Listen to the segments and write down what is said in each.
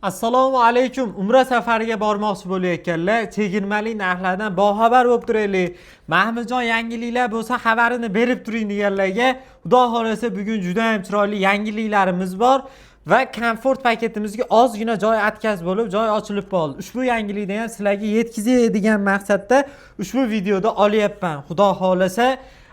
Assalomu alaykum. Umra safariga bormoqchi bo'layotganlar chegirmali narxlardan boxabar bo'lib turaylik. Mahmudjon, yangiliklar bo'lsa, xabarini berib turing deganlarga, Xudo xohlasa, bugun juda ham chiroyli yangiliklarimiz bor va komfort paketimizga ozgina joy отказ bo'lib, joy ochilib qoldi. Ushbu yangilikni ham sizlarga yetkazay degan maqsadda ushbu videoda olyapman. Xudo xohlasa,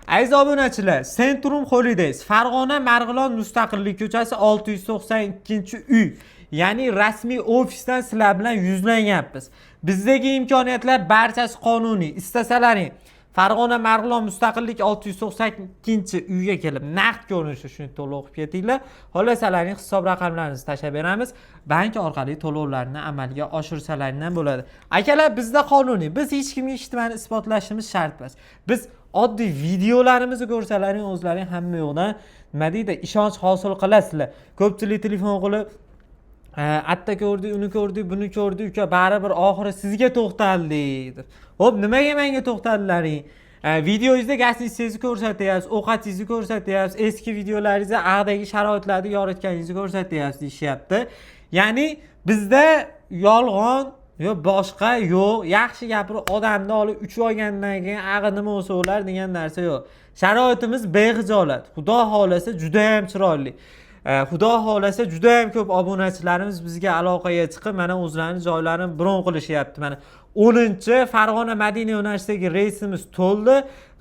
aziz obunachilar, Centrum Holidays, Farg'ona, Marg'ilon, Mustaqillik ko'chasi, 692-uy, ya'ni rasmiy ofisdan sizlar bilan yuzlanyapmiz. Bizdagi imkoniyatlar barchasi qonuniy. Istasalaring, Farg'ona, Marg'ilon, Mustaqillik, 692-uyga kelib, naqd ko'rinishda shuni to'lov qilib ketinglar. Xohlasalaring, hisob raqamlarimizni tashlab beramiz, bank orqali to'lovlarni amalga oshirsalaring ham bo'ladi. Akalar, bizda qonuniy, biz hech kimga hech nimani isbotlashimiz shart emas. Biz oddiy videolarimizni ko'rsalaring, o'zlaring hamma yoqdan, nima deydi, ishonch hosil qilasizlar. Ko'pchilik telefon qilib, "Atta ko'rdik, uni ko'rdik, buni ko'rdik, uka, baribir oxiri sizga to'xtaldik", deb. Ho'p, nimaga menga to'xtaldilaring? Videoyingizda гостиница ngizni ko'rsatyapsiz, ovqatingizni ko'rsatyapsiz, eski videolaringizda ag'dagi sharoitlarni yoritganingizni ko'rsatyapsiz, deyishyapti. Ya'ni bizda yolg'on yo boshqa yo'q. Yaxshi gapirib, odamni olib uchib olgandan keyin ag'i nima bo'lsa o'lar degan narsa yo'q. Sharoitimiz behijolat, Xudo xohlasa, judayam chiroyli. Xudo xohlasa, judayam ko'p obunachilarimiz bizga aloqaga chiqib, mana, o'zlarini joylarini bron qilishyapti. Mana, 10-, Farg'ona, Madina yo'nalishidagi reysimiz to'ldi.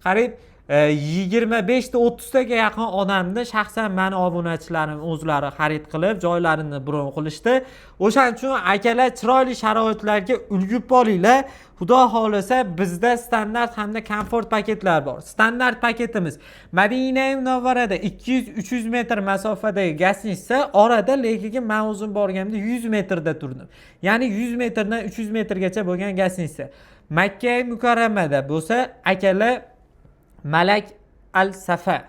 Qariyb 25 ta, 30 taga yaqin odamni shaxsan mani obunachilarim o'zlari xarid qilib, joylarini bron qilishdi. O'shaning uchun, akalar, chiroyli sharoitlarga ulgurib olinglar. Xudo xohlasa, bizda standart hamda komfort paketlar bor. Standart paketimiz Madina Munavvarada 200-300 metr masofadagi гостиница orada, lekin man o'zim borganimda 100 metrda turdim, ya'ni 100 metrdan 300 metrgacha bo'lgan гостиница. Makka Mukarramada bo'lsa, akalar, Malak Al Safa,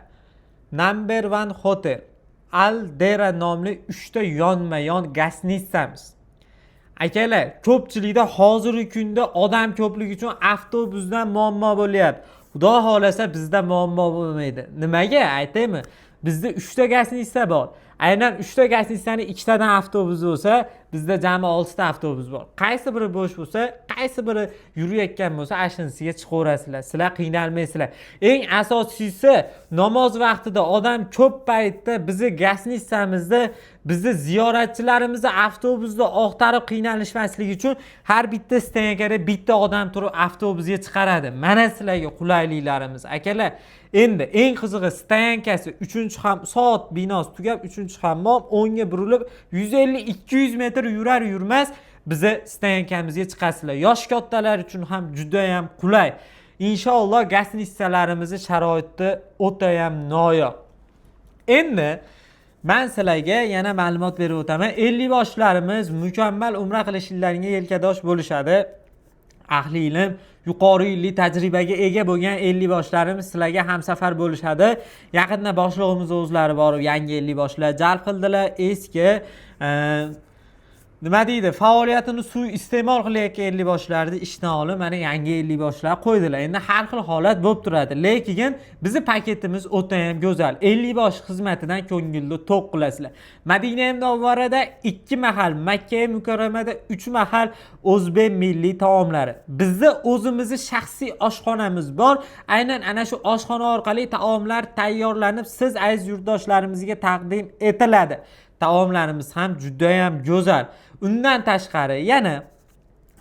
Number One Hotel, Al Dera nomli uchta yonma yon гостиница miz. Akalar, ko'pchilikda hozirgi kunda odam ko'pligi uchun avtobusdan muammo bo'lyapti. Xudo xohlasa, bizda muammo bo'lmaydi. Nimaga, aytaymi? Bizda uchta гостиница bor. Aynan uchta гостиница ni ikkitadan avtobus bo'lsa, bizda jami oltita avtobus bor. Qaysi biri bo'sh bo'lsa, qaysi biri yurayotgan bo'lsa, ana shunisiga chiqaverasizlar, sizlar qiynalmaysizlar. Eng asosiysi, namoz vaqtida odam ko'p paytda bizni гостиница mizda bizni ziyoratchilarimizni avtobusda oqtarib qiynalishmasligi uchun har bitta стоянка da bitta odam turib avtobusga chiqaradi. Mana sizlarga qulayliklarimiz, akalar. Endi eng qizig'i, стоянка si uchinchi ham soat binosi tugab, uchinchi hammom, o'ngga burilib, 150-200 metr yurar yurmas bizni стоянка mizga chiqasizlar. Yosh kattalar uchun ham judayam qulay. Inshaalloh, гостиница larimizni sharoiti o'tayam noyob. Endi man sizlarga yana ma'lumot berib o'taman. Ellikboshlarimiz mukammal umra qilishlaringga yelkadosh bo'lishadi. Ahli ilm, yuqori yillik tajribaga ega bo'lgan ellikboshlarimiz sizlarga hamsafar bo'lishadi. Yaqinda boshlig'imiz o'zlari borib, yangi ellikboshlar jalb qildilar. Eski, nima deydi, faoliyatini suiiste'mol qilayotgan ellikboshlarni ishdan olib, mana, yangi ellikboshlar qo'ydilar. Endi har xil holat bo'lib turadi, lekin bizni paketimiz o'tayam go'zal. Ellikbosh xizmatidan ko'ngilni to'q qilasizlar. Madina Munavvarada ikki mahal, Makka Mukarramada uch mahal o'zbek milliy taomlari. Bizni o'zimizni shaxsiy oshxonamiz bor. Aynan ana shu oshxona orqali taomlar tayyorlanib, siz aziz yurtdoshlarimizga taqdim etiladi. Taomlarimiz ham judayam go'zal. Undan tashqari, yana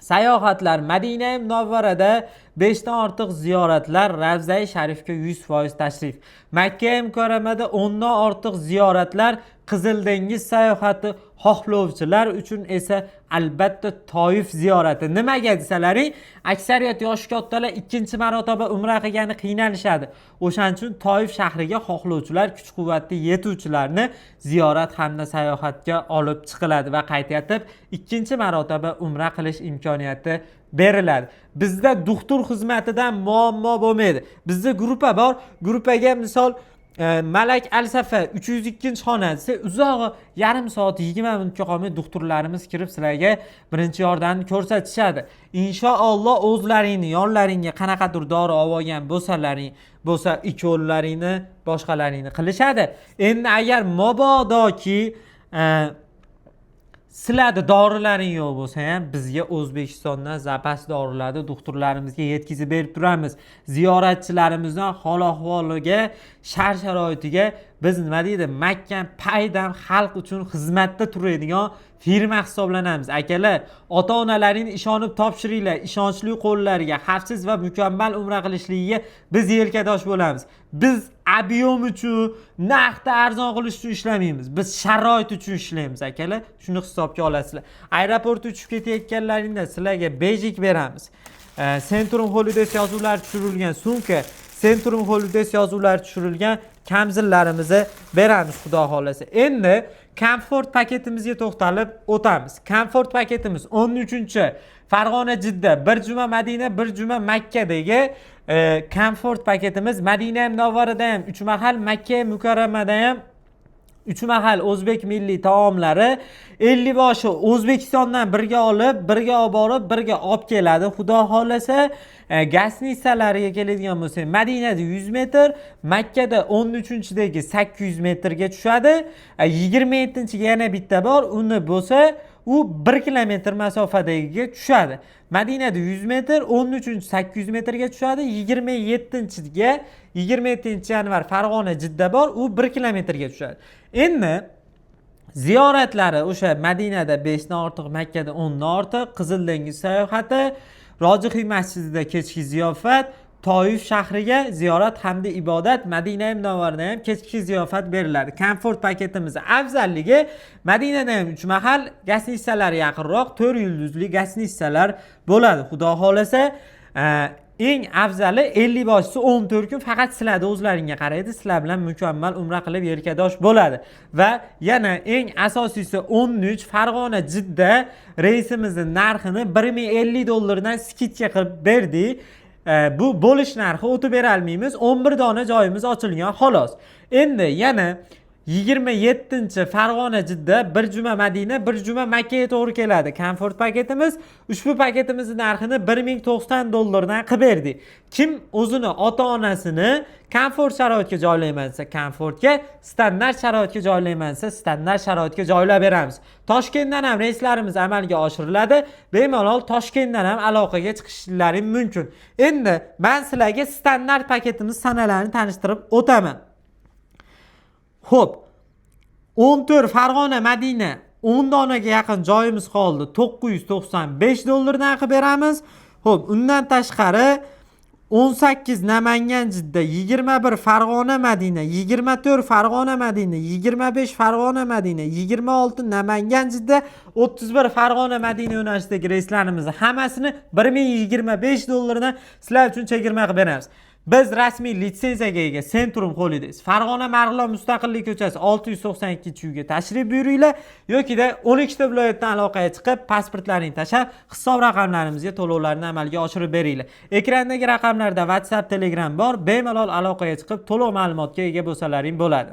sayohatlar: Madina Munavvarada 5 dan ortiq ziyoratlar, Ravzai Sharifga 100% tashrif, Makka Mukarramada 10 dan ortiq ziyoratlar, Qizil dengiz sayohati, xohlovchilar uchun esa albatta Toif ziyorati. Nimaga desalaring, aksariyat yoshi kattalar ikkinchi marotaba umra qilgani qiynalishadi. O'shaning uchun Toif shahriga xohlovchilar, kuch quvvati yetuvchilarni ziyorat hamda sayohatga olib chiqiladi va qaytayotib ikkinchi marotaba umra qilish imkoniyati beriladi. Bizda doktor xizmatidan muammo bo'lmaydi. Bizda gruppa bor. Gruppaga, misol, Malak Al Safa, 302-xona desa, uzog'i yarim soat, 20 minutga qolmay doktorlarimiz kirib, sizlarga birinchi yordamni ko'rsatishadi. Inshaalloh, o'zlaringni yonlaringga qanaqadir dori olib olgan bo'lsalaring bo'lsa, ukollaringni, boshqalaringni qilishadi. Endi agar mabodoki Sizlarda dorilaring yo'q bo'lsa ham, bizga O'zbekistondan запас dorilarni doktorlarimizga yetkazib berib turamiz. Ziyoratchilarimizdan hol ahvoliga, shart sharoitiga biz, nima deydi, mahkam paydam xalq uchun xizmatda turadigan firma hisoblanamiz. Akalar, ota onalaringni ishonib topshiringlar. Ishonchli qo'llarga xavfsiz va mukammal umra qilishligiga biz yelkadosh bo'lamiz. Biz объем uchun, narxni arzon qilish uchun ishlamaymiz, biz sharoit uchun ishlaymiz, akalar. Shuni hisobga olasizlar. Aeroportga uchib ketayotganlaringda sizlarga бейджик beramiz. Centrum Holidays yozuvlari tushirilgan sumka, Centrum Holidays yozuvlari tushirilgan kamzillarimizni beramiz, xudo xohlasa. Endi komfort paketimizga to'xtalib o'tamiz. Komfort paketimiz 13 Farg'ona Jidda, bir juma Madina, bir juma Makkadagi komfort paketimiz. Madina Munavvarada ham uch mahal, Makka Mukarramada ham uch mahal o'zbek milliy taomlari, 50 boshi O'zbekistondan birga olib, birga olib borib, birga olib keladi, xudo xohlasa. Гостиница lariga keladigan bo'lsak, Madinada 100 metr, Makkada 13-chidagi 800 metrga tushadi. 27-ga yana bitta bor, uni bo'lsa u 1 kilometr masofadagiga tushadi. Madinada 100 metr, 13 800 metrga tushadi. 27-ga, 27 yanvar Farg'ona Jidda bor, u 1 kilometrga tushadi. Endi ziyoratlari o'sha Madinada 5 dan ortiq, Makkada 10 dan ortiq, Qizil dengiz sayohati, Rojihiy masjidida kechki ziyofat, Toif shahriga ziyorat hamda ibodat, Madina Munavvarada ham kechki ziyofat beriladi. Komfort paketimizni afzalligi: Madinada ham uch mahal, гостиница lar yaqinroq, 4 yulduzli гостиница lar bo'ladi, xudo xohlasa. Eng afzali, 50 boshisi 14 kun faqat sizlarni o'zlaringga qaraydi, sizlar bilan mukammal umra qilib yelkadosh bo'ladi. Va yana eng asosiysi, 13 Farg'ona Jidda reysimizni narxini 1050 dollardan скидка qilib berdik. Bu bo'lish narxi, o'tib berolmaymiz, 11 dona joyimiz ochilgan xolos. Endi yana 27 Farg'ona Jidda, bir juma Madina, bir juma Makkaga to'g'ri keladi komfort paketimiz. Ushbu paketimizni narxini 1090 dollardan qilib berdik. Kim o'zini ota onasini komfort sharoitga joylayman desa, komfortga, standart sharoitga joylayman desa, standart sharoitga joylab beramiz. Toshkentdan ham reyslarimiz amalga oshiriladi, bemalol Toshkentdan ham aloqaga chiqishlaring mumkin. Endi man sizlarga standart paketimiz sanalarini tanishtirib o'taman. Ho'p, 14 Farg'ona Madina, 10 donaga yaqin joyimiz qoldi, 995 dollardan qilib beramiz. Ho'p, undan tashqari 18 Namangan Jidda, 21 Farg'ona Madina, 24 Farg'ona Madina, 25 Farg'ona Madina, 26 Namangan Jidda, 31 Farg'ona Madina yo'nalishidagi reyslarimizni hammasini 1025 dollardan sizlar uchun chegirma qilib beramiz. Biz rasmiy litsenziyaga ega Centrum Holidays. Farg'ona, Marg'ilon, Mustaqillik ko'chasi, 692 uyga tashrif buyuringlar yokida 12 ta viloyatdan aloqaga chiqib, pasportlaringni tashlab, hisob raqamlarimizga to'lovlarni amalga oshirib beringlar. Ekrandagi raqamlarda WhatsApp, Telegram bor. Bemalol aloqaga chiqib, to'liq ma'lumotga ega bo'lsalaring bo'ladi.